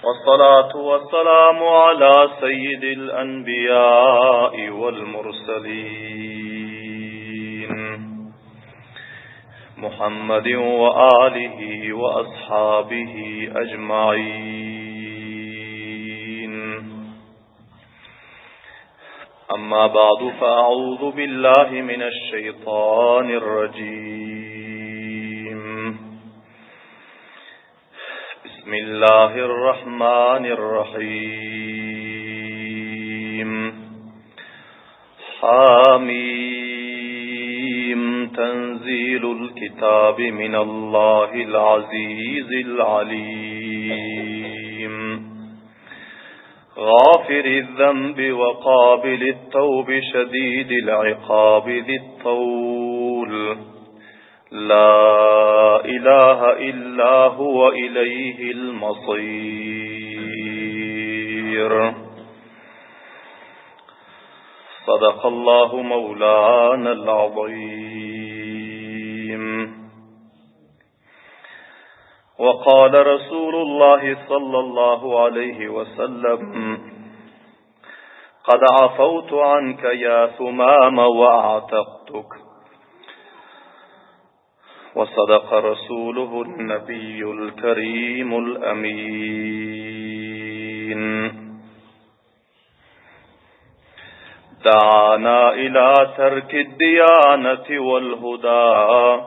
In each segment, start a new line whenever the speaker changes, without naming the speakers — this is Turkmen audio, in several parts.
والصلاة والسلام على سيد الأنبياء والمرسلين محمد وآله وأصحابه أجمعين أما بعد فأعوذ بالله من الشيطان الرجيم بسم الله الرحمن الرحيم حاميم تنزيل الكتاب من الله العزيز العليم غافر الذنب وقابل التوب شديد العقاب ذي الطول لا إله إلا هو إليه المصير صدق الله مولانا العظيم وقال رسول الله صلى الله عليه وسلم قد عفوت عنك يا ثمام وأعتقتك وصدق رسوله النبي الكريم الأمين دعانا إلى ترك الديانة والهدى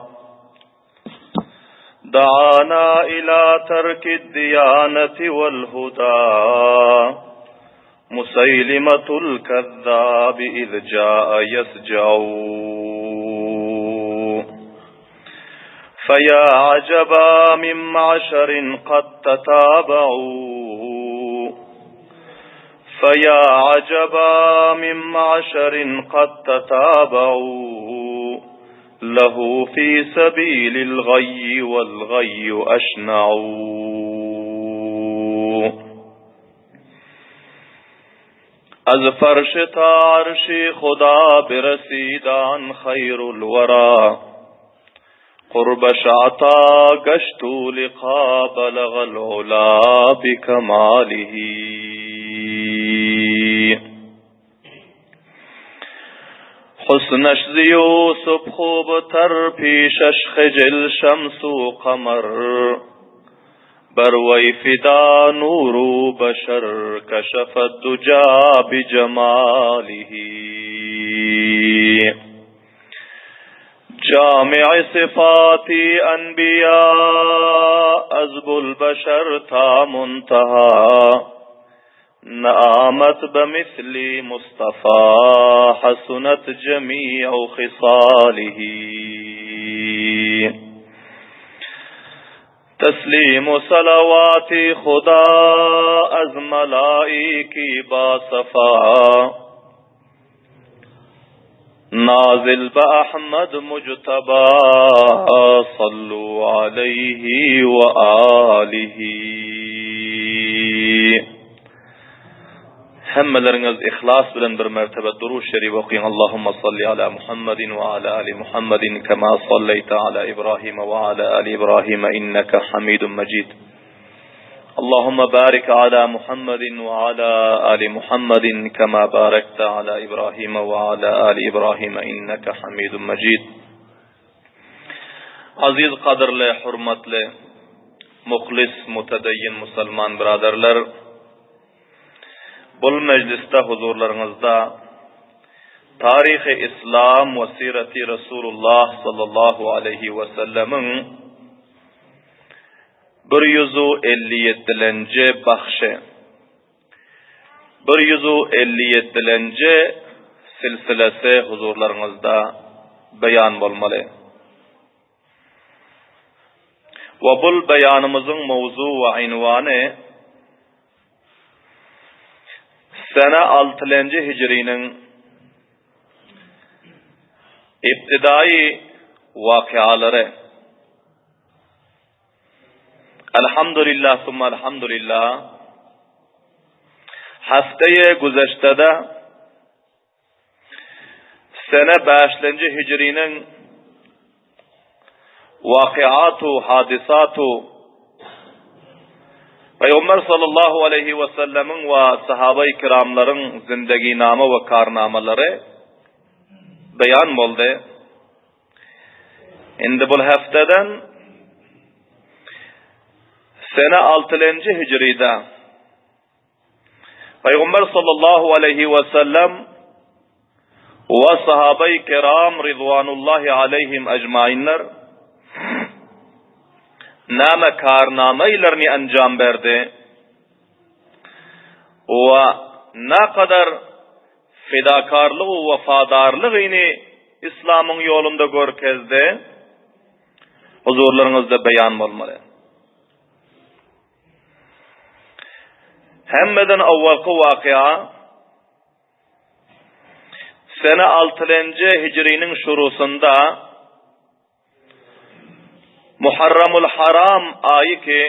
دعانا إلى ترك الديانة والهدى مسيلمة الكذاب إذ جاء يسجع فيا عجبا من معشر قد تتابعوا فيا عجبا من معشر قد تتابعوا له في سبيل الغي والغي أشنع از فرش تا عرش خدا برسیدان خیر الورا قرب شعطا گشت لقا بلغ العلا بكماله حسنش ز یوسف خوب تر پیشش خجل شمس و قمر بر وی فدا نور بشر کشف الدجا بجماله جامع صفات انبیاء ازب البشر تا منتها نآمت بمثل مصطفى حسنت جميع خصاله تسلیم صلوات خدا از ملائکی با صفا نازل با احمد مجتبا صلو علیہ وآلہ Hemmeleriňiz ihlas bilen bir mertebe Durud Şerif okyň Allahumma salli ala Muhammedin we ala ali Muhammedin kema salleýte ala Ibrahim we ala ali Ibrahim inneke Hamidun Mejid. Allahumma barik ala Muhammedin we ala ali Muhammedin kema barekte ala Ibrahim we ala ali Ibrahim inneke Hamidun Mejid. Aziz gadyrly, hurmatly, muhlis, mutedeyyin musulman byradarlar! Bul mejlisde huzurlaryňyzda Taryhy Yslam we Syreti Resulullah sallallahu aleýhi we sellemiň 157-lenji bahşy, 157-lenji silsilesi huzurlaryňyzda beýan bolmaly. We bul beýanymyzyň mowzu we ynwany Sene altylenji hijriniň ibtidaýy wakyalary. Elhamdülillah summa elhamdülillah Hafteýe güzeştede Sene bäşlenji hijriniň wakyatu, hadysatu. Pygamber sallallahu aleýhi we sellemiň we sahabaýy kiramlaryň zindeginama we karnamalary beýan boldy. Indi bu hefteden sene 6-njy hijride Pygamber sallallahu aleýhi we sellem we sahabaýy kiram ridwanullahi aleýhim ejmainler näme karnamaýlaryny enjam berdi we näkadar fedakarlyk we wefadarlygyny islamyň ýolunda görkezdi, huzurlaryňyzda beýan bolmaly. Hemmeden owalky wakya sene altynjy hijriniň şurusynda Muharramul Haram aýy ki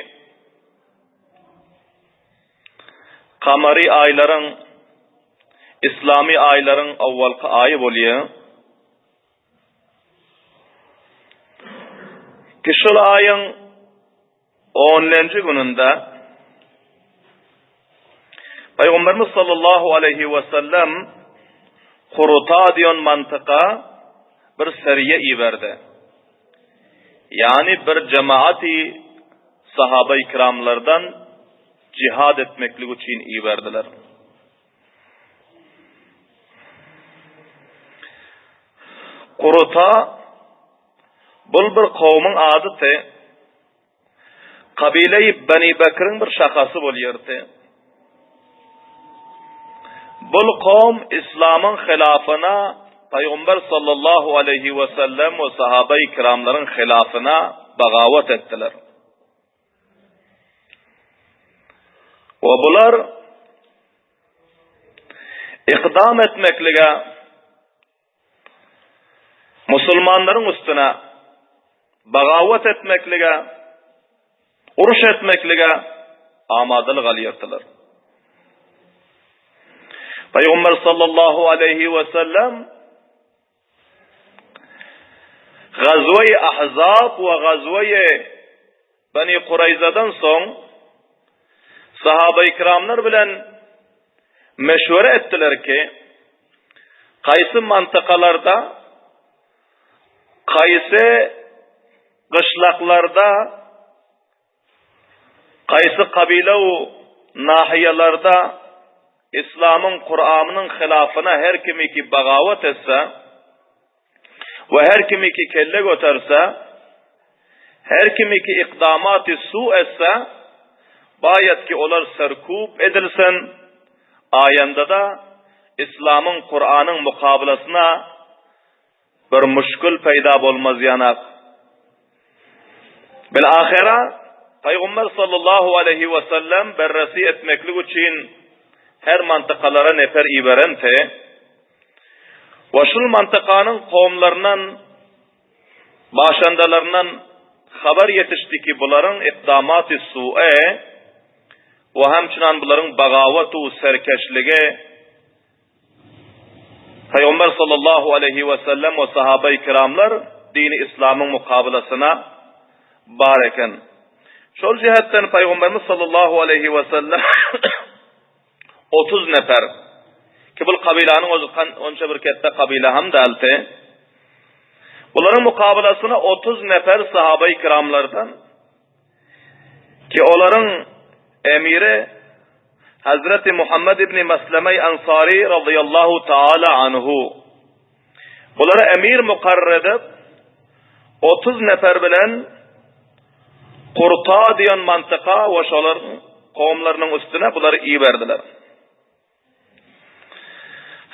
kamary aýlaryň islami aýlaryň owalky aýy bolýar. Ki şol aýyň Onlenji gününde Pygamberimiz sallallahu aleýhi we sellem Kuruta diýen mantyka bir seriýe iberdi. Ýagny bir jemaati sahaba-i kiramlardan jihad etmeklik üçin iberdiler. Kuruta bul bir kowumyň adyty. Kabile-i Beni Bekriň bir şahasy bolýardy. Bul kowum islamyň hilafyna Pygamber sallallahu aleýhi we sellem we sahaba-i kiramlaryň hilafyna bagawat etdiler. We bular ikdam etmeklige Musulmanlaryň üstüne bagawat etmeklige, uruş etmeklige amadalyk alýardylar. Pygamber sallallahu aleýhi we sellem Gazwe-i Ahzab we Gazwe-i Beni Kureýzadan soň sahaba-i kiramlar bilen meşwere etdiler ki, kaýsy mantykalarda, kaýsy gyşlaklarda, kaýsy kabile u nahiýalarda islamyň Kuranynyň hilafyna her kimiki bagawat etse we her kimiki kelle göterse, her kimiki ikdamaty su etse, baýat ki olar serkup edilsin, aýanda-da islamyň Kuranyň mukabylasyna Bir muşkul peýda bolmaz ýanak. Bil ahyra Pygamber sallallahu aleýhi we sellem berresi etmeklik üçin her mantykalara nefer iberente we şul mantykanyň kowumlaryndan başandalaryndan habar ýetişdi ki bularyň ikdamaty su'e we hemçinan bularyň bagawatu serkeşligi Pygamber sallallahu aleýhi we sellem we sahabaýy kiramlar dini islamyň mukabylasyna bar eken. Şol jihetden Pygamberimiz sallallahu aleýhi we sellem 30 nefer ki bul kabylanyň ozi onça bir ketde kabyla hem däldi. Bularyň mukabylasyna 30 nefer sahabaýy kiramlardan Ki olaryň emiri Hazreti Muhammed ibn Meslemey Ansari radıyallahu taala anhu. Bulara emir mukarrer edip 30 nefer bilen Kurta diýen mantyka we şolar kowumlarynyň üstüne bulary iberdiler.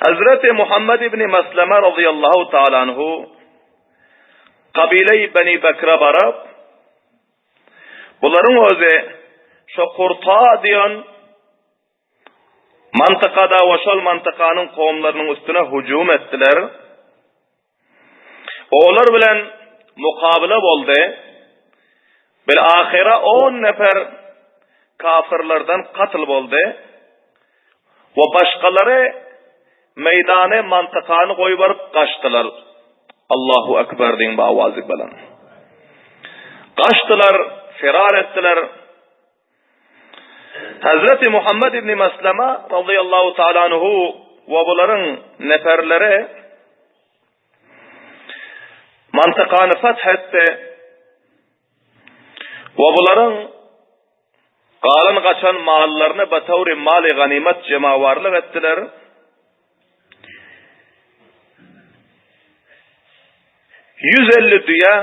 Hazreti Muhammed ibn Mesleme radıyallahu taala anhu kabile-i Beni Bekre baryp Bularyň özi şo Kurta diýen mantykada we şol mantykanyň kowumlarynyň üstüne hüjüm etdiler. Olar bilen mukabyla boldy. Bil ahyra 10 nefer kafirlerden katl boldy. We başgalary meýdany, mantykany goýup gaçdylar. Allahu Ekber diýiň bu awazy bilen. Gaçdylar, firar etdiler. Hazreti Muhammed ibn Maslama radıyallahu ta'ala anhu we bularyň neferleri mantykany fath etdi we bularyň galan gaçan mallaryny batawri maly ganimet jemawarlyk etdiler. 150 düýe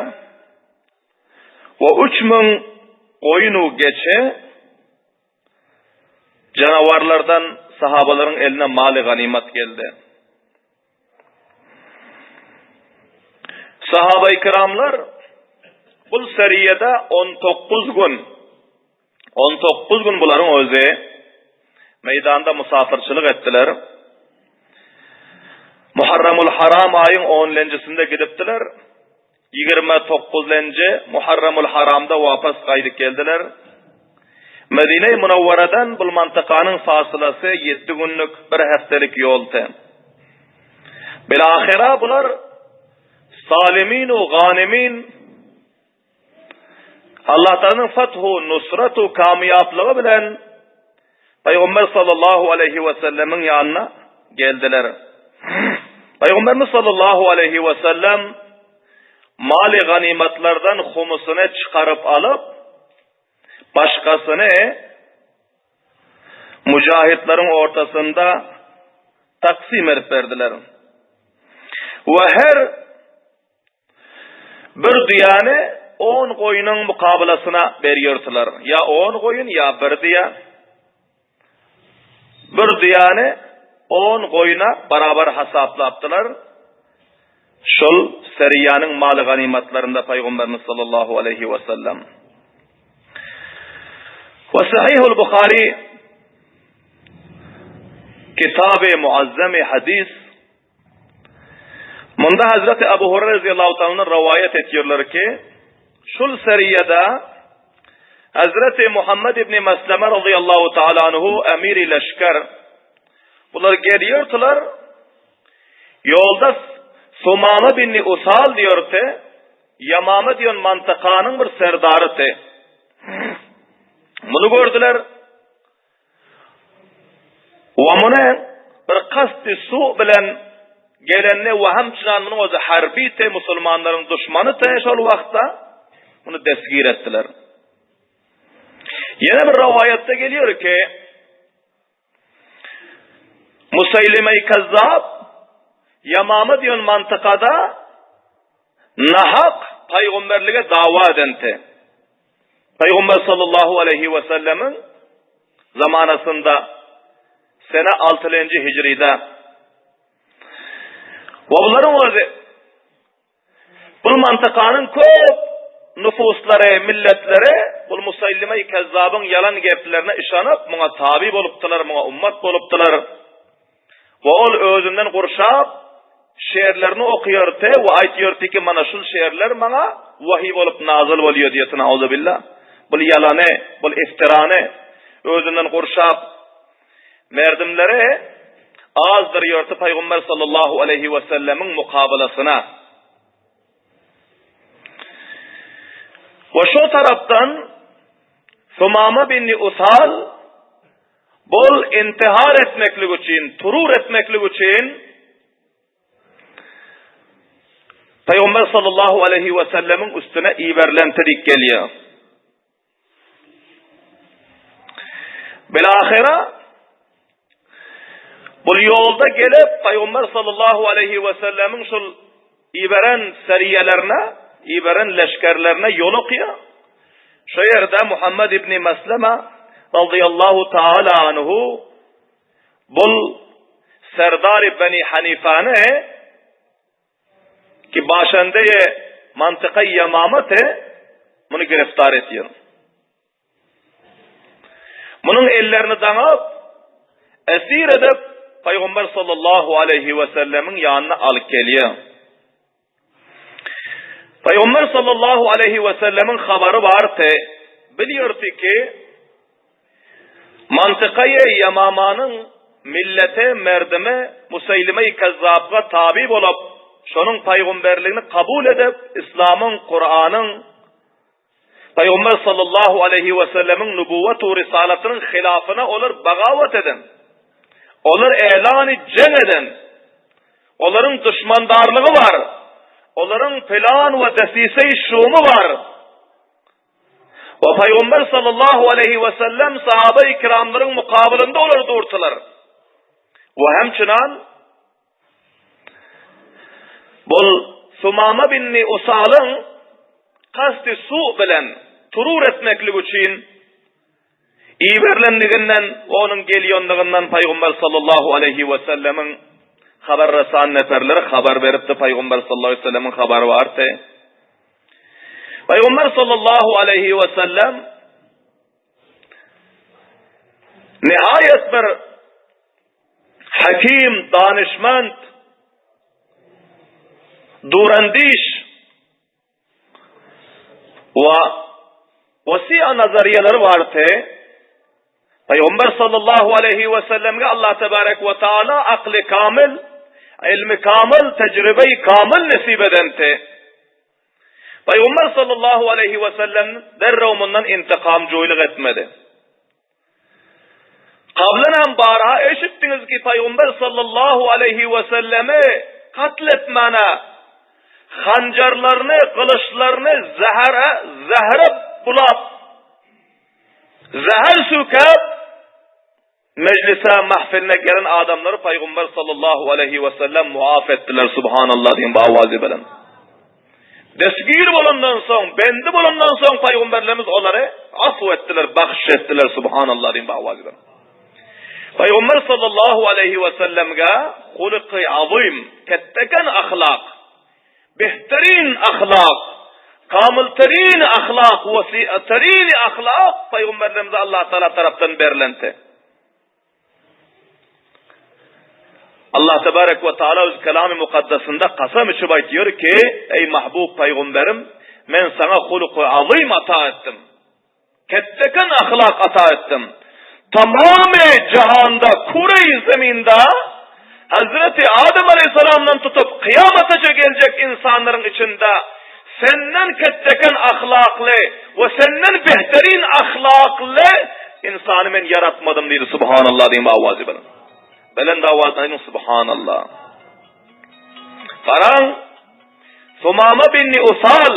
we 3000 goýun-u geçi janawarlardan sahabalaryň eline maly ganymat geldi. Sahaba-i kiramlar bul seriýede 19 gün 19 gün bularyň özi meýdanda musafirçilik etdiler. Muharramul Haram aýyň 10-njysynda gidipdiler. 29-njy Muharramul Haramda wapas gaýdyp geldiler. Medine-i Munawwaradan bul mantykanyň fasylasy 7 günlük, bir hepdelik ýoldy. Bilahyra bular salimin u ganimin Allah Taalanyň fathu, nusratu, kamyýaplygy bilen Pygamber sallallahu aleýhi we sellemiň ýanyna geldiler. Pygamberimiz sallallahu aleýhi we sellem maly ganymatlardan humusyny çykaryp alyp, başgasyny mujahidleriň ortasynda taksim edip berdiler. We her Bir düýäni on goýnuň mukabylasyna berýärdiler. Ýa on goýun, ýa bir düýe. Bir düýäni on goýna barabar hasaplapdylar. Şol Seriýanyň maly ganymatlarynda Pygamberimiz sallallahu aleýhi we sellem. We Sahihul Buhari Kitaby Muazzami Hadis Munda Hazreti Abu Hurayra radıyallahu ta'ala rivayet ediyorlar ki şul seriyede Hazreti Muhammed ibn Mesleme radıyallahu ta'ala anhu emiri leşker bunlar geliyordular yolda Sumama bin Usal diyordu Yamama diyen mantıkanın bir serdarıdy. Bunu gördüler. We muny bir kasty su bilen gelenini we hemçinan munuň özi harby te musulmanlaryň duşmany te şol wagtda muny destgir etdiler. Ýene bir rowaýatda gelýär ki Musaýlime Kazzab Ýamama diýen mantykada nahak paýgamberlige dawa edenti. Pygamber sallallahu aleýhi we sellemiň zamanasynda sene altynjy hijride we bularyň özi bu mantykanyň köp nufuslary, milletleri bu Musaýlime Kazzabyň ýalan geplerine işanyp, muňa tabi bolupdylar, muňa ummat bolupdylar. We ol özünden gurşap, şeýerlerini okaýardy we aýtýardy ki, mana şul şeýerler maňa wahyý bolup nazyl bolýar diýýärdi, nauzubilla. Bul ýalany, bul iftirany özünden gurşap, merdimleri azdyrýardy Pygamber sallallahu aleýhi we sellemiň mukabalasyna. We şo tarapdan Sumama bin Usal Bol intihar etmeklik üçin, turur etmeklik üçin Pygamber sallallahu aleýhi we sellemiň üstüne iberilen tedik gelýär. Bilahira bul ýolda gelip Pygamber sallallahu aleýhi we sellemiň şul iberen seriýelerine, iberen leşgerlerine ýol okýar. Şo ýerde Muhammed ibn Mesleme radıyallahu taala anhu bul serdar Beni Hanifany ki başende mantıka Yamamete muny giriftar etýär. Munuň ellerini daňyp, esir edip, Pygamber sallallahu aleýhi we sellemiň ýanyna alyp gelýär. Pygamber sallallahu aleýhi we sellemiň habary bardy, bilýärdi ki, mantykaýy Ýamamanyň millete, merdimi Museýlime-i Kezzabga tabi bolup, şonuň pygamberligini kabul edip, Islamyň, Kuranyň. Pygamber sallallahu aleýhi we sellemiň nubuwwat we risalatynyň hylafyna olar bagawat eden, olar elany jeň eden, olaryň duşmandarlygy bar, olaryň plan we desise-i şumy bar. We Pygamber sallallahu aleýhi we sellem sahaba-i kiramlaryň mukabylynda olar durdylar. We hemçinan Bul Sumama binni Usalyň kasty su bilen turur etmeklik üçin iberilenliginden we onuň gelýänliginden Pygamber sallallahu aleýhi we sellemiň habar resan neferleri habar beripdi, Pygamber sallallahu aleýhi we sellemiň habary bardy. Pygamber sallallahu aleýhi we sellem nihaýet bir Hakim, danyşment, durandiş we wasiýa nazariýalary bardy. Pygamber sallallahu aleýhi we sellemge Allah tebarek we taala akly kamil, ilmi kamil, tejribeyi kamil nesip edenti. Pygamber sallallahu aleýhi we sellem derrew mundan intikam joýlyk etmedi. Kablanam barha eşitdiňiz ki Pygamber sallallahu aleýhi we sellemi katl etmäne hanjarlaryny, gylyçlaryny zähere, zähere bulap, zäher sükäp, Mejlise, mahfiline gelen adamlary Pygamber sallallahu aleýhi we sellem muaf etdiler, subhanallah diýen bu awazy bilen. Destgir bolandan soň, bendi bolandan soň pygamberlerimiz olary afu etdiler, bagyş etdiler, subhanallah diýen bu awazy bilen. Pygamber sallallahu aleýhi we sellemge huluky azym, ketdeken ahlak, Behterin ahlak, kamylterin ahlak, wasiaterin ahlak pygamberlerimize Allah Taala tarapdan berlenti. Allah tebarek we taala öz kelamy mukaddesinde kasam içip aýtýar ki, eý mahbub pygamberim, men saňa huluky azym ata etdim. Ketdeken ahlak ata etdim. Tamamy jahanda, küre-i zeminda Hazreti Adem aleyhisselamdan tutup kyýamataça geljek insanlaryň içinde senden ketdeken ahlakly we senden behterin ahlakly insany men ýaratmadym diýdi subhanallah diýen bu awazy bilen. Belent awazdan aýdyň subhanallah. Garaň Sumama bin Usal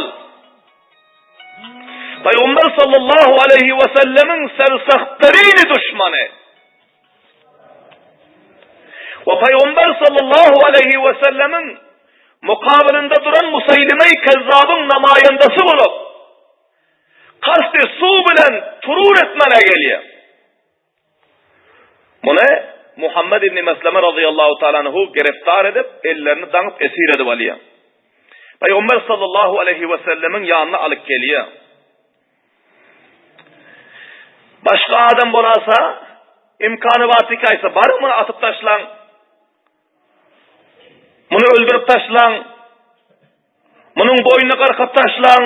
Pygamber sallallahu aleýhi we sellemiň sersahtarini duşmany. We Pygamber sallallahu aleýhi we sellemiň mukabylynda duran Musaýlime Kezzabyň namaýandasy bolup, kasty su bilen turur etmene gelýär. Muny Muhammed ibn Mesleme razyýallahu taala anhu giriftar edip, ellerini daňyp esir edip alýar. Pygamber sallallahu aleýhi we sellemiň ýanyna alyp gelýär. Başga adam bolasa, imkany bar tikaýsa, baryň muny atyp taşlaň. Muny öldürip taşlaň. Munuň boýnuny gyrkyp taşlaň.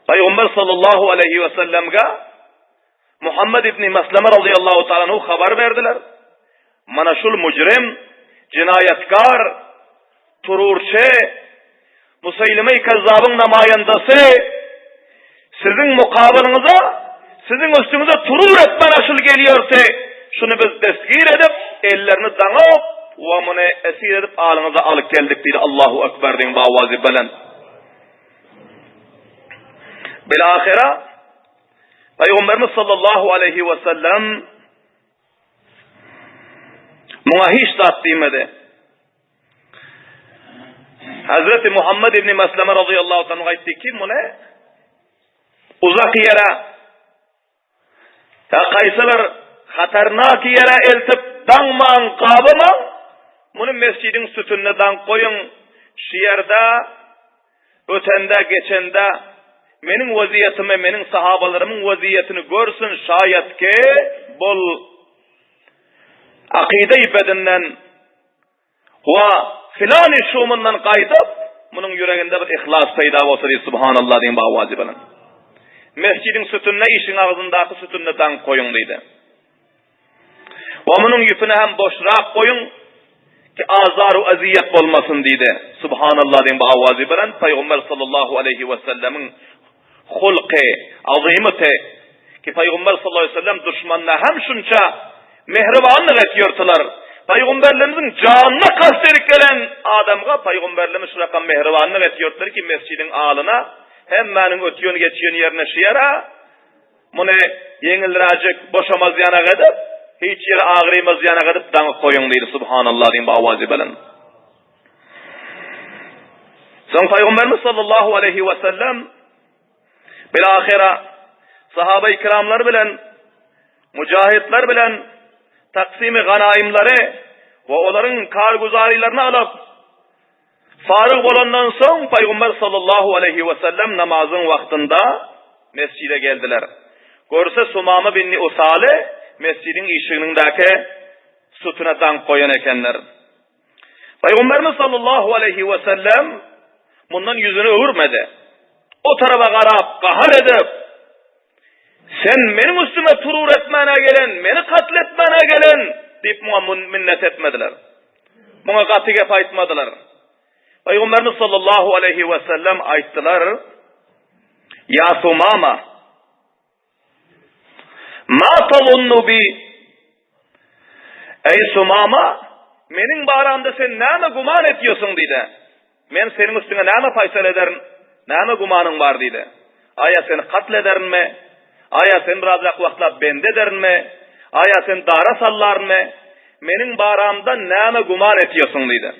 Pygamber sallallahu aleýhi we sellemge Muhammed ibn Mesleme radıyallahu ta'ala anhu habar berdiler. Mana şul müjrim, jenaýatkar, tururçy, Musaýlime Kazzabyň namaýandasy siziň mukabylyňyza, siziň üstüňize turur etmän şul gelýärdi. Şuny biz destgir edip, ellerini daňyp, we muny esir edip alyňyza alyp geldik diýdi. Allahu ekber diýen bu awazy belent. Bilahira Pygamberimiz sallallahu aleýhi we sellem muňa hiç zat diýmedi. Hazreti Muhammed ibn Mesleme radıyallahu anh aýtdy ki, muny uzak ýere Ta kaýsy bir hatarnak ýere eltip daňmaň, gabamaň, muny mesjidiň sütünine daňyp goýuň, şu ýerde ötende, geçende meniň weziýetimi, meniň sahabalarymyň weziýetini görsün, şaýat ki, bul akyda-i bedinden Wa filany şumundan gaýdyp, munuň ýüreginde bir yhlas peýda bolsa diýip, Subhanallah diýen bu awazy bilen. Mesjidiň sütünine, işigiň agzyndaky sütünine daňyp goýuň diýdi. Wa munuň ýüpüni hem boşrak goýuň ki azar we eziýet bolmasyn diýdi. Subhanallah diýen bu awazy bilen Pygamber sallallahu aleýhi we sellemiň. Hulky azymyty ki Pygamber sallallahu aleýhi we sellem duşmanyna hem şunça mähribanlyk etýärdiler. Pygamberlerimiziň janyna kast edip gelen adamga Pygamberlerimiz şu rakam mähribanlyk etýärdiler ki mesjidiň alyna hemmäniň ötýän geçýän ýerine şu ýere muny ýeňilräjek boşamaz ýanak edip hiç ýeri agrymaz ýanak edip daňyp goýuň diýdi subhanallah diýip awazy belent. Soň Pygamberimiz sallallahu aleýhi we sellem bilahira sahaba-i kiramlar bilen mujahidler bilen taksimi ganaýymlary we olaryň karguzarylaryny alyp faryg bolandan soň Pygamber sallallahu aleýhi we sellem namazyň wagtynda mesjide geldiler. Görse Sumama bin Usale mesjidiň işiginiňdäki sütüne daňyp goýan ekenler. Pygamberimiz sallallahu aleýhi we sellem mundan ýüzüni öwürmedi. O taraba garap, gahar edip, Sen meniň üstüme turur etmäne gelen, meni katl etmäne gelen diýip muňa minnet etmediler. Muňa gaty gep aýtmadylar. Pygamberimiz sallallahu aleýhi we sellem aýtdylar: Ya Sumama, Ma tazunnu bi Eý Sumama, meniň baramda sen näme güman etýärsiň diýdi. Men seniň üstüňe näme faýsal ederin? Näme gümanyň bar diýdi. Aýa seni katl ederinmi? Aýa seni birazrak wagtlap bendi ederinmi? Aýa seni dara sallarynmy? Meniň baramda näme güman etýärsiň diýdi.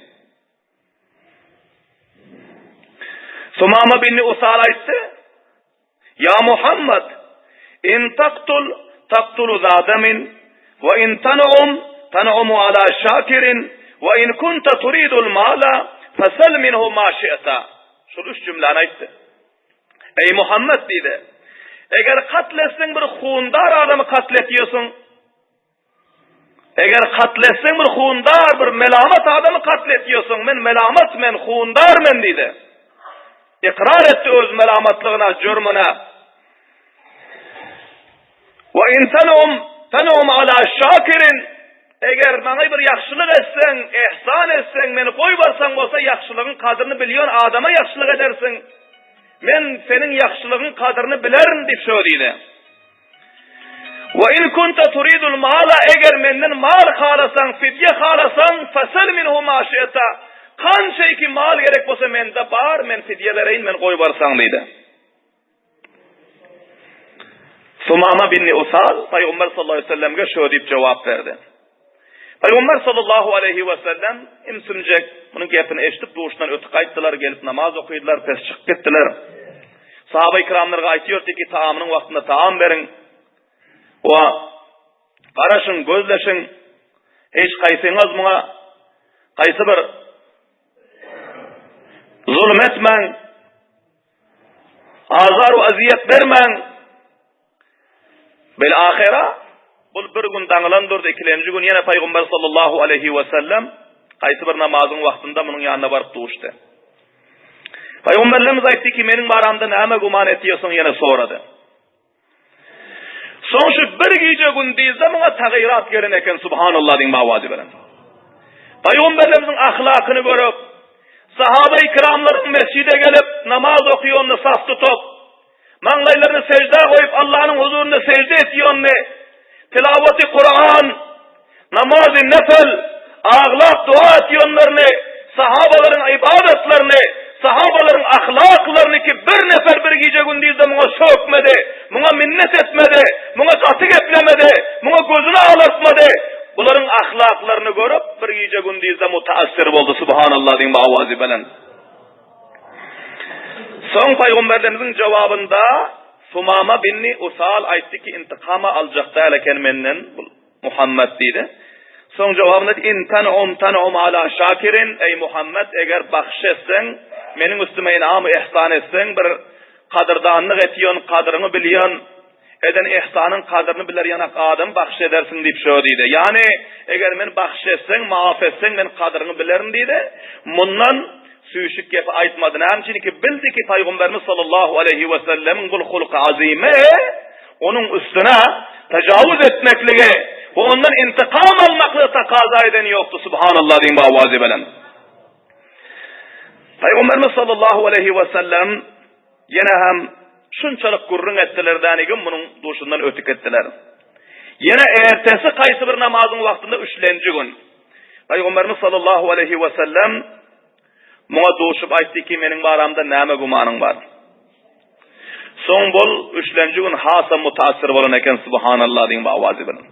Sumama bin Usal aýtdy, Ýa Muhammad, in taktul, taktulu za damin, we in tan'um, tan'umu ala şakirin, we in kunta turidul mala, fesel minhu ma şi'ta. Şul üç jümläni aýtdy. Eý Muhammed diýdi, eger katl etseň bir hundar adamy katl etýärsiň, Eger katl etseň bir hundar, bir melamat adamy katl etýärsiň, men melamat men, hundar men diýdi. Ikrar etdi öz melamatlygyna, jürmüne. Wa in tanum tanum ala şakirin Eger maňa bir ýagşylyk etseň, ehsan etseň, meni goýbarsaň bolsa ýagşylygyň kadyryny bilýän adama ýagşylyk edersiň. Men seniň ýagşylygyň kadyryny bilerin diýip şo diýdi. Wa in kunta turidul mala eger menden mal halasaň, fidýe halasaň, fasal minhu ma şi'ta. Kança ki mal gerek bolsa mende bar, men fidýe bereýin, men goýbarsaň diýdi. Sumama bin Usal Pygamber sallallahu aleyhi ve sellemge şo diýip jogap berdi. Pygamber sallallahu aleyhi ve sellem imsimjek munuň gepini eşidip duşdan ötüp gaýtdylar, gelip namaz okydylar, pes çykyp gitdiler. Sahaba-i kiramlarga aýtýardy ki, taamynyň wagtynda taam beriň. Wa garaşyň, gözleşiň. Hiç gaýsyňyz muňa gaýsy bir zulum etmäň. Azar we aziýet bermäň. Bil ahira bul bir gün daňylan durdy, ikilenji gün ýene Pygamber sallallahu aleýhi we sellem gaýsy bir namazyň wagtynda munuň ýanyna baryp duşdy. Pygamberlerimiz aýtdy ki, meniň baramda näme güman etýärsiň ýene sorady. Soň şu bir gije gündizde muňa tagyrat gelen eken subhanallah diýin bawazy bilen. Pygamberlerimiziň ahlakyny görüp, sahaba-i kiramlaryň mesjide gelip namaz okaýanyny saf tutup, Maňlaýlaryny seždä goýup Allanyň huzurynda sežde etýänini, tilawaty Kuran, namazy nefil, aglap dua etýänlerini, sahabalaryň ybadatlaryny, sahabalaryň ahlaklaryny ki bir nefer bir gije gündizde muňa sökmedi, muňa minnet etmedi, muňa gaty geplemedi, muňa gözüni alartmady. Bularyň ahlaklaryny görüp bir gije gündizde mutaassir boldy subhanallah diýip awazy belent. Soň pygamberlerimiziň jogabynda Sumama binni Usal aýtdy ki, intikama aljak däl eken menden bu Muhammet diýdi. Soň jogabynda in tan'um tan'um ala şakirin eý Muhammet eger bahşyş etseň meniň üstüme inam ihsan etseň bir kadyrdanlyk etýän kadyryňy bilýän Eden ihsanyň kadyryny biler ýanak adam bahşyş edersiň diýip şo diýdi. Ýagny, eger meni bahşyş etseň, maaf etseň, men kadyryňy bilerin diýdi. Mundan süýşük gepi aýtmady. Näme üçin ki, bildi ki, Pygamberimiz sallallahu aleýhi we sellemiň bul hulky azymy onuň üstüne tejawuz etmekligi we ondan intikam almaklygy takaza eden ýokdy. Subhanallah diýiň bu awazy bilen. Pygamberimiz sallallahu aleýhi we sellem ýene hem. Şunçalyk gürrüň etdiler dänigim munuň duşundan ötüp gitdiler. Ýene ertesi kaýsy bir namazyň wagtynda üçlenji gün. Pygamberimiz sallallahu aleýhi we sellem muňa duşup aýtdy ki, meniň baramda näme gümanyň bar? Soň bol üçlenji gün hasam mutassir bolan eken subhanallah diýen awazy bilen.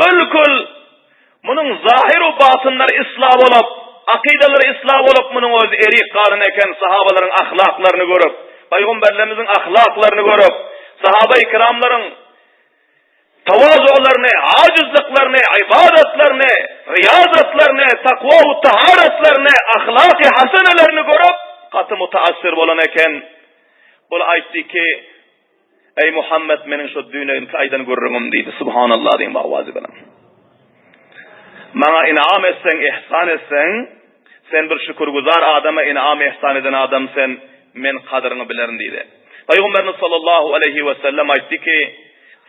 Bilkul Munuň zahyr-u batynlary yslah bolup, akydalary yslah bolup, munuň özi erik galan eken, sahabalaryň ahlaklaryny görüp, pygamberlerimiziň ahlaklaryny görüp, sahabai kiramlaryň tawazularyny, ajizliklaryny, ybadatlaryny, riýazatlaryny, takwa u taharatlaryny, ahlaky hasenelerini görüp, gaty mutaassir bolan eken. Bul aýtdy ki, Eý Muhammet meniň şo düýneginki aýdan gürrüňim diýdi. Subhanallah diýiň bu awazy bilen. Maňa inam etseň, ihsan etseň, sen bir şükürgüzar adama inam ihsan eden adam sen, men gadyryňy bilerin diýdi. Pygamberimiz sallallahu aleýhi we sellem aýtdy ki,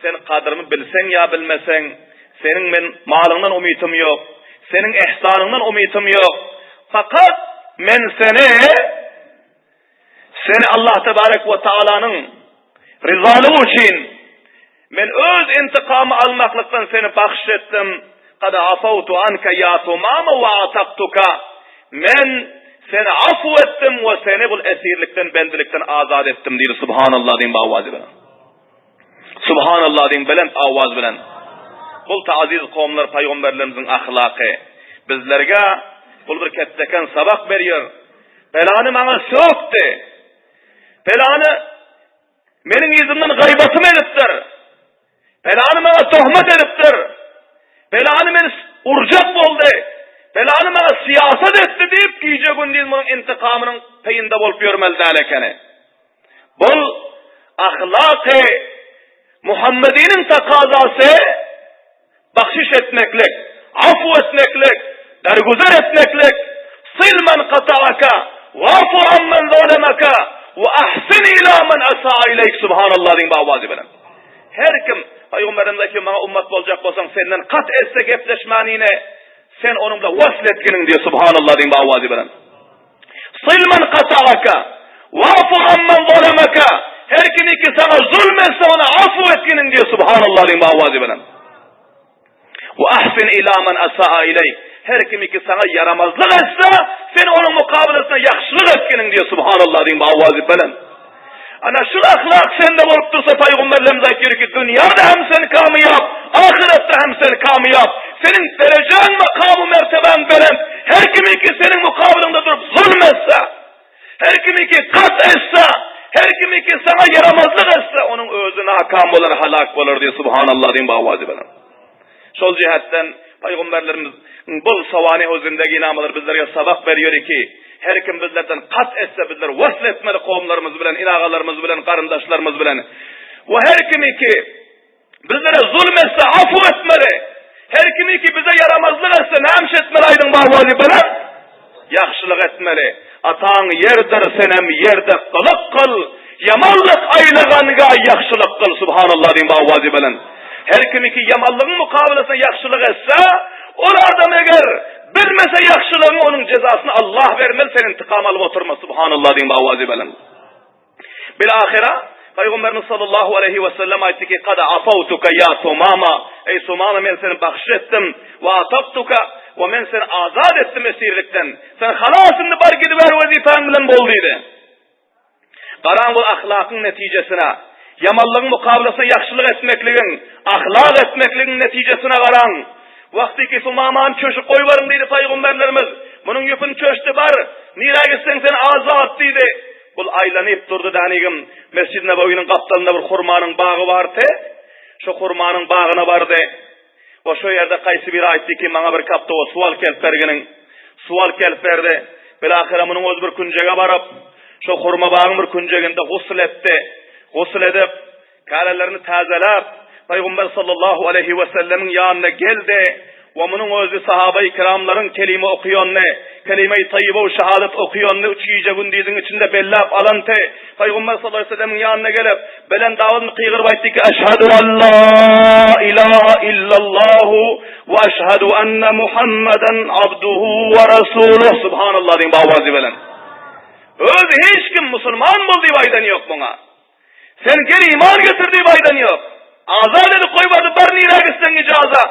sen gadyrymy bilseň ýa bilmeseň, seniň men malyňdan umytym ýok, seniň ihsanyňdan umytym ýok. Fakat men seni Seni Allah tebarek we taalanyň ryzalygy üçin men öz intikamy almaklykdan seni bagyş etdim. Kad afawtu anka ya Sumama we ataktuka. Men seni afu etdim we seni bul esirlikden, bendilikden azat etdim diýdi. Subhanallah diýiň bu awazy bilen. Subhanallah diýiň belent awaz bilen. Bul aziz kowumlar paýgamberlerimiziň ahlaky bizlerge bul bir ketdeken sabak berýär. Pelany maňa sökdi. Pelany meniň yzymdan gaýbatym edipdir. Pelany maňa tohmat edipdir. Pelany meni urjak boldy. Pelany maňa syýasat etdi diýip, gije-gündiz munuň intikamynyň peýinde bolup ýörmeli däl ekeni. Bul ahlaky Muhammediniň takazasy Bahşiş etmeklik, afu etmeklik, dergüzer etmeklik, Sil men kata'aka, wa'fu ammen zalemaka, we ahsin ila men asa'a ileýk Subhanallah diýiň bu awazy bilen. Her kim Pygamberimiz aýtýar, maňa ummat boljak bolsaň, senden kat etse gepleşmänini, sen onuň bilen wasl etginiň diýýär Subhanallah diýiň bu awazy bilen. Sil men kata'aka, wa'fu ammen zalemaka, her kim ki saňa zulm etse ona afu etginiň diýýär Subhanallah diýiň bu awazy bilen. Wa ahsin ila men asaa ileýk, her kim ki saňa ýaramazlyk etse, sen onuň mukabylasyna ýagşylyk etginiň diýýär Subhanallah diýiň bu awazy bilen. Ana şul ahlak sende bolup dursa paýgamberlerimiz aýtýar ki, dünýäde hem sen kamyýap, ahyretde hem sen kamyýap. Seniň derejeň, makamy, mertebäň belent. Her kimiki seniň mukabylyňda durup zulm etse, her kimiki kat etse, her kimiki saňa ýaramazlyk etse, onuň özi nakam bolar, halak bolar diýip subhanallah diýiň bu awazy bilen. Şol jähetden Pygamberlerimiz bul sawani o zindeginamalar bizlerge sabak berýär ki, her kim bizlerden kat etse bizler wasl etmeli kowumlarymyz bilen, inagalarymyz bilen, garyndaşlarymyz bilen. We her kimi ki bizlere zulm etse afu etmeli. Her kimi ki bize ýaramazlyk etse näme etmeli aýdyň bar wazipeler? Ýagşylyk etmeli. Ataň ýerdir, senem ýerde gylyk kyl. Ýamanlyk aýlaganga ýagşylyk kyl. Subhanallah diýiň bu awazy bilen. Her kimiki ýamanlygyň mukabylasyna ýagşylyk etse, ol adam eger bilmese ýagşylygyň onuň jezasyny Allah bermeli, sen intikam alyp oturma. Subhanallah diýiň bu awazy bilen. Bil-ahyra, Pygamberimiz sallallahu aleýhi we sellem aýtdy ki, Kad afawtuka ýa Sumama, Eý Sumama, men seni bagyş etdim, we atabtuka, we men seni azat etdim esirlikden. Sen halas indi bar gidiber wezipäň bilen bol diýdi. Garaň bu ahlakyň netijesine, ýamanlygyň mukabylasyna ýagşylyk etmekligiň, ahlak etmekligiň netijesine garaň. Wagty ki Sumamany çöşüp goýberiň diýdi pygamberlerimiz. Munuň ýüpüni çöşdi bar, nirä gitseň sen azat diýdi. Bul aýlanyp durdy dänigim. Mesjid Nebewiniň gapdalynda bir hurmanyň bagy bardy. Şo hurmanyň bagyna bardy. We şo ýerde kaýsy biri aýtdy ki, maňa bir kapda suw alyp gelip berginiň. Suw alyp gelip berdi. Bilahyra munuň özi bir künjege baryp, şo hurma bagyň bir künjeginde gusl etdi. Gusl edip, Kälelerini täzeläp, Pygamber sallallahu aleýhi wesellemiň ýanyna geldi we munuň özi sahabaýy kiramlaryň kelime okaýanyny, kelime-i taýýyba we şehadet okaýanyny üç gije-gündiziň içinde belläp alanty, Pygamber sallallahu aleýhi wesellemiň ýanyna gelip, belent awazly gygyryp aýtdy ki, Eşhedü en la ilaha illallahu we eşhedü enne Muhammeden abduhu we resuluh. Subhanallah diýiň bu awazy bilen. Özi hiç kim musulman bol diýip aýdan ýok muňa. Sen gel iman getir diýip aýdan ýok. Azat edip goýberdi, bar nirä gitseň ijaza.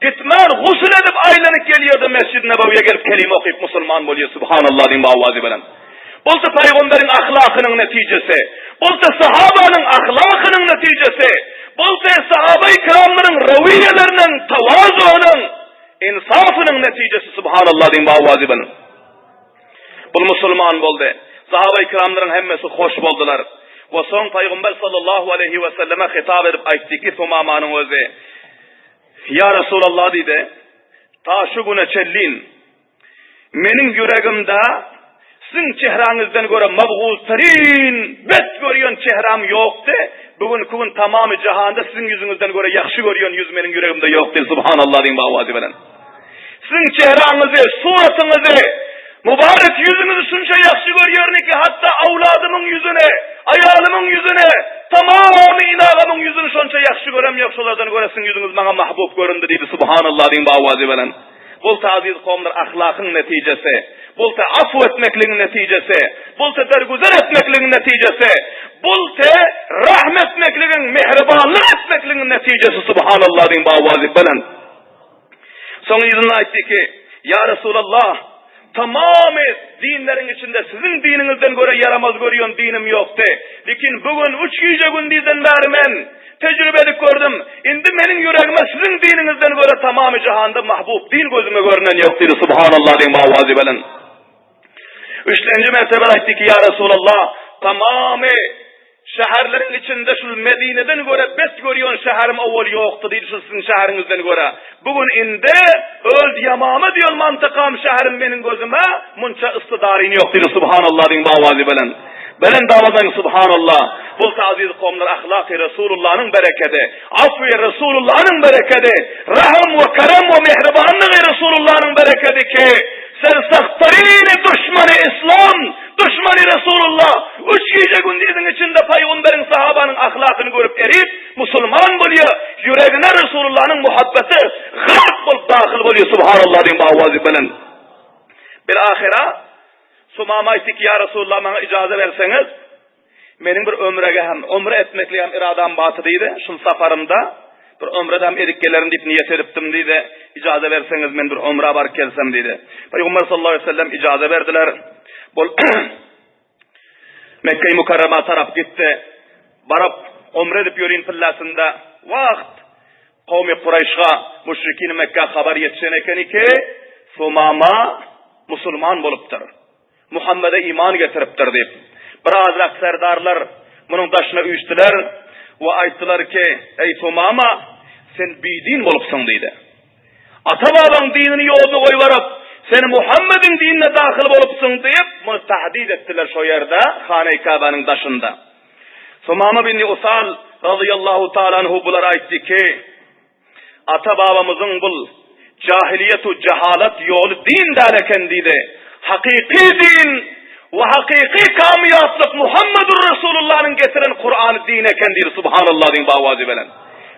Gitmän gusul edip aýlanyp gelýärdi Mesjid-i Nebewiýe gelip kelime okyp musulman bolýar Subhanallah diýip awazy bilen. Bolsa pygamberiň ahlakynyň netijesi, bolsa sahabanyň ahlakynyň netijesi, bolsa sahabai kiramlaryň rawiýeleriniň tawazunyň, insafynyň netijesi Subhanallah diýip awazy bilen. Bul musulman boldy. Sahaba-i kiramlaryň hemmesi hoş boldular. We soň Pygamber sallallahu aleýhi we selleme hitap edip aýtdy ki, Sumamanyň özi, Ýa Resulallah diýdi, ta şu güne çenlin meniň ýüregimde siziň çehräňizden görä mabguztaryn, bet görýän çehräm ýokdy. Bu günki gün tamamy jahanda siziň ýüzüňizden görä ýagşy görýän ýüz meniň ýüregimde ýok diýdi. Subhanallah diýip awazy bilen. Siziň çehräňizi, suratyňyzy, mübarek ýüzüňizi şunça ýagşy görýärin ki, hatda awladymyň ýüzüni, aýalymyň ýüzüni, tamamy inagamyň ýüzüni şonça ýagşy görem ýok, şolardan görä siziň ýüzüňiz maňa mahbub göründi diýdi, Subhanallah diýiň bu awazy bilen. Bolsa aziz kowumlar ahlakyň netijesi, bolsa afw etmekligiň netijesi, bolsa dergüzer etmekligiň netijesi, bolsa rahm etmekligiň, mähribanlyk etmekligiň netijesi, Subhanallah diýiň bu awazy bilen. Soň yzynda aýtdy ki, Ýa Resulallah, tamamy dinleriň içinde siziň diniňizden görä ýaramaz görýän dinim ýokdy. Lekin bu gün üç gije-gündizden bäri men tejribe edip gördüm. Indi meniň ýüregime siziň diniňizden görä tamamy jahanda mahbub din gözüme görünen ýok diýdi. Subhanallah diýip awazy belent. Üçlenji mertebe aýtdy ki, Ýa Resulallah, tamamy şäherleriň içinde şul Medineden görä bet görýän şäherim owal ýokdy diýdi, şul siziň şäheriňizden görä. Bu gün indi öz Ýamama diýen mantykam şäherim meniň gözüme munça yssy daryn ýok diýdi, Subhanallah diýiň bu awazy bilen. Belent awazaň Subhanallah. Bolsa aziz kowumlar ahlaky Resulullanyň berekedi, afwy Resulullanyň berekedi, rahym we kerem we mähribanlygy Resulullanyň berekedi ki, Sersahtaryny duşmany Islam, duşmany Resulullah, üç gije-gündiziň içinde Pygamberiň sahabanyň ahlakyny görüp erip, musulman bolýar, ýüregine Resulullanyň muhabbeti gark bolup dahyl bolýar, Subhanallah diýiň bu awazy belent. Bir ahyra Sumama aýtdy ki, Ýa Resulullah maňa ijaza berseňiz, Meniň bir ömrege hem, ömre etmeklige hem iradam bardy diýdi. Şul saparymda bir ömre-de hem edip gelerin diýip niýet edipdim diýdi. Ijaza berseňiz men bir ömrä baryp gelsem diýdi. Pygamber sallallahu aleyhi ve sellem ijaza berdiler. Bol Mekge-i Mukarrama tarap gitdi. Baryp ömre edip ýörin pillasynda wagt kowmy Kuraýşga, müşrikin Mekge habar ýetişen ekeni ki, Sumama musulman bolupdyr. Muhammede iman getiripdir diýip, birazrak serdarlar munuň daşyna üýşdüler we aýtdylar ki, Eý Sumama, sen bidin bolupsyň diýdi. Ata-babaň dinini ýolda goýbaryp, sen Muhammediň dinine dahyl bolupsyň diýip, muny tahdid etdiler şo ýerde, Hana-i Käbäniň daşynda. Sumama bin Usal razyýallahu taala anhu bulara aýtdy ki, Ata-babamyzyň bul jahiliýet-u jahalat ýoly din däl eken diýdi. Hakyky din we hakyky kamýaplyk Muhammedur Resulullanyň getiren Kurany din eken diýdi. Subhanallah diýiň bawazy bilen.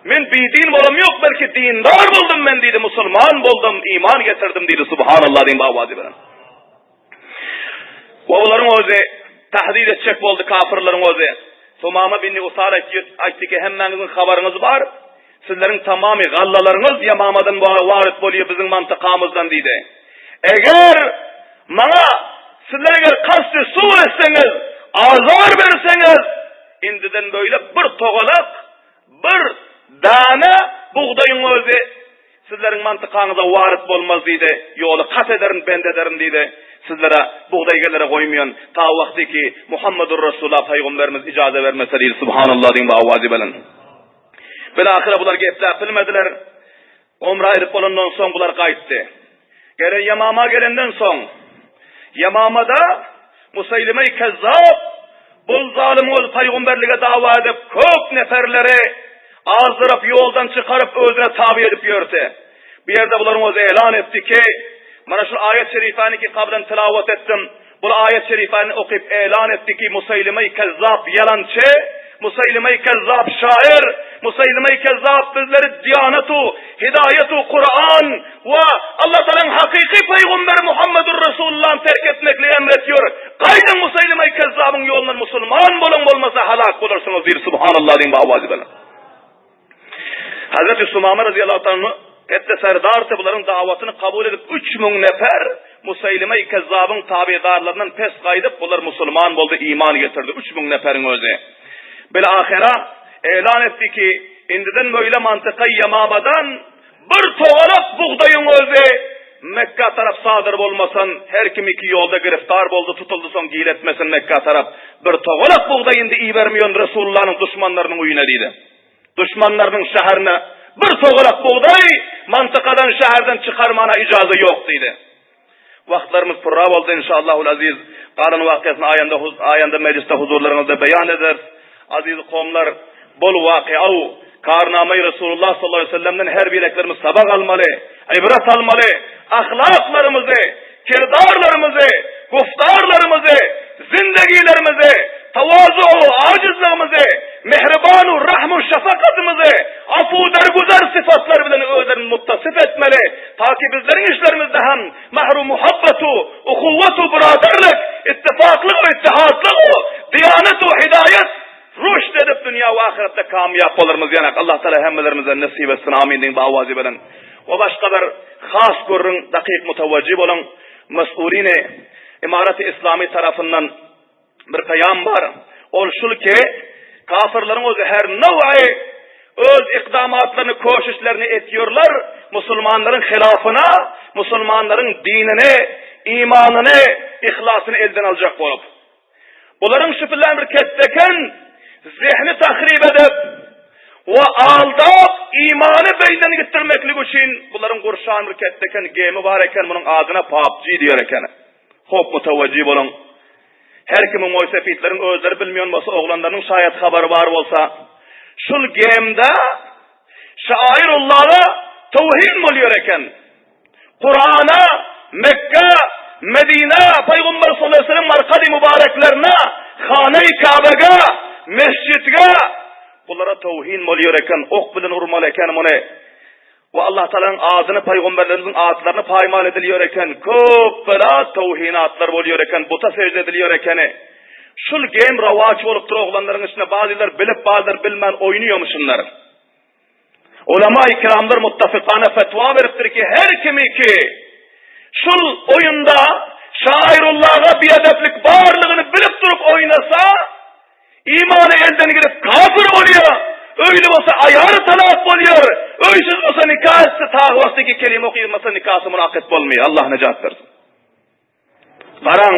Men bidin bolam ýok belki dindar boldum men diýdi musulman boldum iman getirdim diýdi. Subhanallah diýiň bawazy bilen. We olaryň özi tahdid etjek boldy kafirleriň özi. Sumama bin Usal aýtdy ki, hemmäňiziň habaryňyz bar. Sizleriň tamamy gallalaryňyz Ýamamadan warit bolýar biziň mantykamyzdan diýdi. Eger maňa sizler eger kasty su etseňiz, azar berseňiz, indiden böyle bir togalak, bir dana bugdaýyň özi Sizleriň mantykaňyza waryt bolmaz diýdi. Ýoly kat ederin, bend ederin diýdi. Sizlere bugdaý gelere goýmaýan, ta wagty ki Muhammedur Resulullah paýgamberimiz ijaza bermese diýdi. Subhanallah diýiň bu awazy bilen. Bilahyra bular gepläp bilmediler. Umra edip bolandan soň bular gaýtdy. Gelen Ýamama gelenden soň, Ýamamada Museýlime-i Kezzap bul zalym öz paýgamberlige dawa edip, köp neperleri azdyryp, ýoldan çykaryp, özüne taby edip ýördi. Bu ýerde bularyň özi elan etdi ki, Mana şu aýat şerifäni ki kablan tilawat etdim, bul aýat şerifäni okyp elan etdi ki, Museýlime-i Kezzap ýalançy, Museýlime-i Kezzap şair, Musaýlime Kezzap bizleri diýanatu, hidaýatu Kuran we Allah Tagalaň hakyky pygamberi Muhammedur Resulullany terk etmekligi emr etýär. Gaýdyň Musaýlime Kezzabyň ýolundan musulman boluň bolmasa halak bolarsyňyz diýdi. Subhanallah diýiň bu awazy bilen. Hazreti Sumama razyýallahu taala Etde serdar bularyň dawatyny kabul edip 3000 nefer Musaýlime Kezzabyň tabedarlaryndan pes gaýdyp bular musulman boldy iman getirdi 3000 neferiň özi. Bil ahira elan etdi ki indiden böyle mantyka Ýamabadan bir togalak bugdaýyň özi Mekka tarap sadyr bolmasan her kim iki ýolda giriftar boldy tutuldy soň giletmesin Mekka tarap bir togalak bugdaý indi ibermeýän Resulullanyň duşmanlarynyň öýüne diýdi. Duşmanlarynyň şäherine bir togalak bugdaý mantykadan şäherden çykarmana ijaza ýok diýdi. Wagtlarymyz purra boldy inşallahul aziz. Galan wakyýasyny aýanda aýanda mejlisde huzurlaryňyzda beýan ederis. Aziz kowumlar, bol wakyau karnamaý Resulullah sallallahu aleýhi we sellemden her bireklerimiz sabak almaly, ibret almaly, ahlaklarymyzy, kirdarlarymyzy, guftarlarymyzy, zindegilerimizi, tawazu-u ajizligimizi, mähriban-u rahm-u şefakatymyzy afu dergüzer sypatlar bilen özlerini muttasif etmeli, taki bizleriň işlerimizde hem mähru muhabbet-u uhuwwet-u byradarlyk, ittifaklyk we ittihatlyk-u diýanet-u hidaýet rüşd edip dünýä we ahyretde kamýap bolarymyz ýanak Allah Taala hemmelerimize nesip etsin amin diýiň bu awazy bilen. We başga bir has gürrüň dakyk mutawajjih boluň mes'ulini Imaraty Islami tarapyndan bir peýam bar. Ol şul ki, kafirleriň özi her now'i öz ikdamatlaryny, köşüşlerini etýärler, musulmanlaryň hilafyna, musulmanlaryň dinini, imanyny, ihlasyny elden aljak bolup. Bularyň şu bilen bir ketdeken zehni tahryp edip we aldap imany beýnden gitdirmeklik üçin bularyň gurşan bir ketdeken gemi bar eken, munuň adyna PUBG diýer eken. Hop mutawajjih boluň. Her kimiň moýsepitleriň özleri bilmeýän bolsa, oglanlarynyň şaýat habary bar bolsa, şul gemde Şairullaha towhin bolýar eken. Kurana, Mekge, Medine, Pygamber sallallahu aleyhi ve sellem markady mübareklerine, Hane-i Kabe'ge, mesjidge bulara towhin bolýar eken, ok bilen urmaly eken muny. We Allah Taalanyň adyny, pygamberlerimiziň atlaryny paýmal edilýär eken. Köp bela towhinatlar bolýar eken, buta sežde edilýär ekeni. Şul gem rowaç bolupdyr oglanlaryň içinde bazylar bilip, bazylar bilmän oýnaýamyşynlar. Ulama-i kiramlar muttafykana fetwa beripdir ki, her kimi ki şul oýunda şairullaha biedeplik barlygyny bilip durup oýnasa, imany elden gidip kafir bolýar. Öýli bolsa aýaly talak bolýar. Öýsüz bolsa nikah etse ta wagty ki kelime okymasa nikasy munakyt bolmaýar. Allah nejat bersin. Garaň,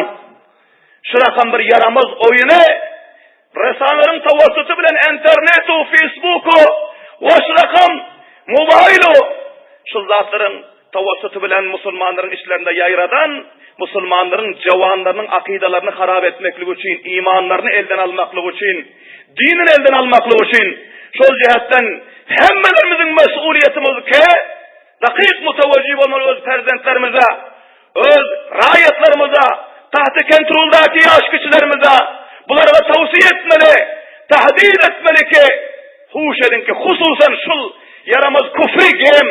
şu rakam bir ýaramaz oýuny resanlaryň tawassuty bilen internetu, Facebooku, we şu rakam mobaýlu şu zatlaryň tawassuty bilen musulmanlaryň içlerinde ýaýradan musulmanlaryň jawanlarynyň akydalaryny harap etmeklik üçin, imanlaryny elden almaklyk üçin, dinini elden almaklyk üçin şol jähetden hemmelerimiziň mesuliýetimiz ke dakyk mutawajjih bolmaly öz perzentlerimize Öz raýatlarymyza, tagty kontroldaky ýaş kiçilerimize bulara towsiýe etmeli, tahdid etmeli ki, huş ediň ki, hususan şul ýaramaz kufri gem,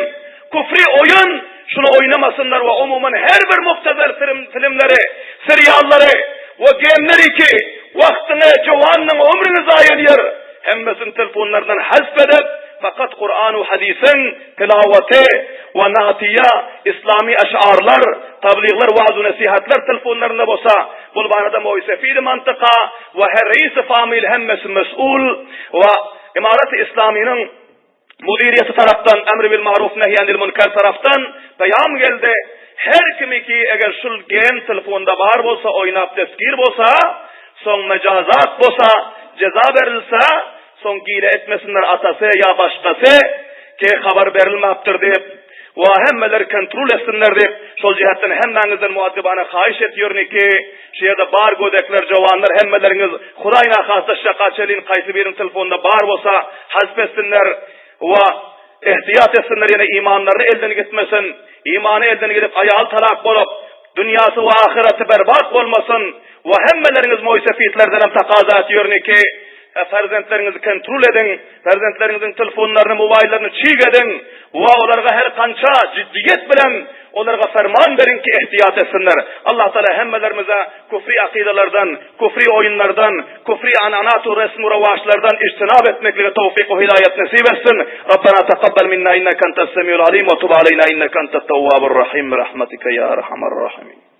kufri oýun, şuny oýnamasynlar we umuman her bir mubtezel filmleri, seriallary we gemleri ki, wagtyňy, jowanyň ömrüňi zaýa edýär, hemmesini telefonlardan hasp edip, fakat Kur'an we hadisyň Tilawaty we natiýa, islamy eşarlar, tabligler, waaz-u-nesihatlar telefonlarynda bolsa, bul barada moýsefidi mantyka we her reisi famil hemmesi mes'ul we Imaraty Islamynyň müdiriýeti tarapdan, Emri bil maruf nehy anil münker tarapdan peýam geldi, her kimiki eger şul gem telefonda bar bolsa, oýnap destgir bolsa, soň mejazat bolsa, jeza berilse, Soň gile etmesinler atasy ýa başgasy ke habar berilmapdyr diýip wa hemmeler kontrol etsinler diýip şol jähetden hemmäňizden muaddibana haýyş etýörni ki şu ýerde bar gödekler jowanlar hemmeleriňiz hudaý nahasta şaka çelin kaýsy biriň telefonda bar bolsa hazp etsinler wa ehtiýat etsinler ýene imanlaryny elden gitmesin imany elden gidip aýal talak bolup dünýasy we ahyraty berbat bolmasyn we hemmeleriňiz moýsefitlerdenem takaza etýörni ki. Perzentleriňizi kontrol ediň, perzentleriňiziň telefonlaryny, mobaýllaryny çig ediň we olarga her kança jiddiýet bilen olarga ferman beriň ki ehtiyat etsinler. Allah Taala hemmelerimize küfri akydalardan, küfri oýunlardan, küfri ananat we resm-u rowaçlardan ijtinap etmeklige towfik we hidaýat nesip etsin. Rabbena takabbal minna inneke entes semiul alim we tub aleyna inneke entet tewwabur rahim bi rahmetike ya erhamer rahimin.